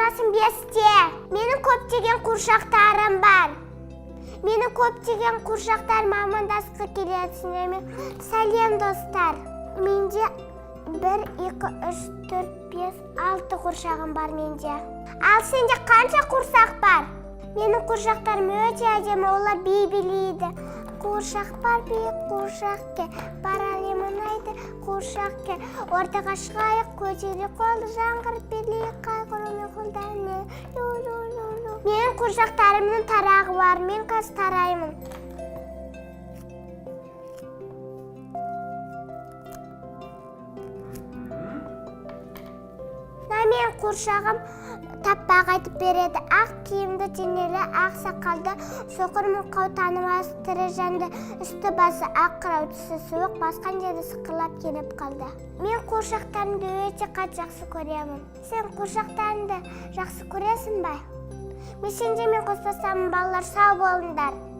Жасым 5-те. Менің көптеген қуыршақтарым бар. Менің көптеген қуыршақтарым амандасқы келеді сендермен. Сәлем, достар. Менде 1, 2, 3, 4, 5, 6 қуыршағым бар менде. Ал сенде қанша қуыршақ бар? Менің қуыршақтарым өте әдемі, олар би билейді. Қуыршақ бар би, қуыршақ ке, бар әлем ұнайды, қуыршақ ке. Ортаға шығайық, көтере қолды, жаңғырып билейік, қайғырумен қолдарымен. Менің қуыршақтарымның тарағы бар, мен қазір тараймын. Мына менің қуыршағым таппақ айтып береді. Ақ киімді, денелі, ақ сақалды, соқыр, мылқау, танымас тірі жанды, үсті басы ақ, қырау, түсі суық, басқан жері сықырлап келіп қалды. Мен қуыршақтарымды өте қатты жақсы көремін. Сен қуыршақтарыңды жақсы көресің бе? Мен сендермен қоштасамын, балалар, сау болыңдар.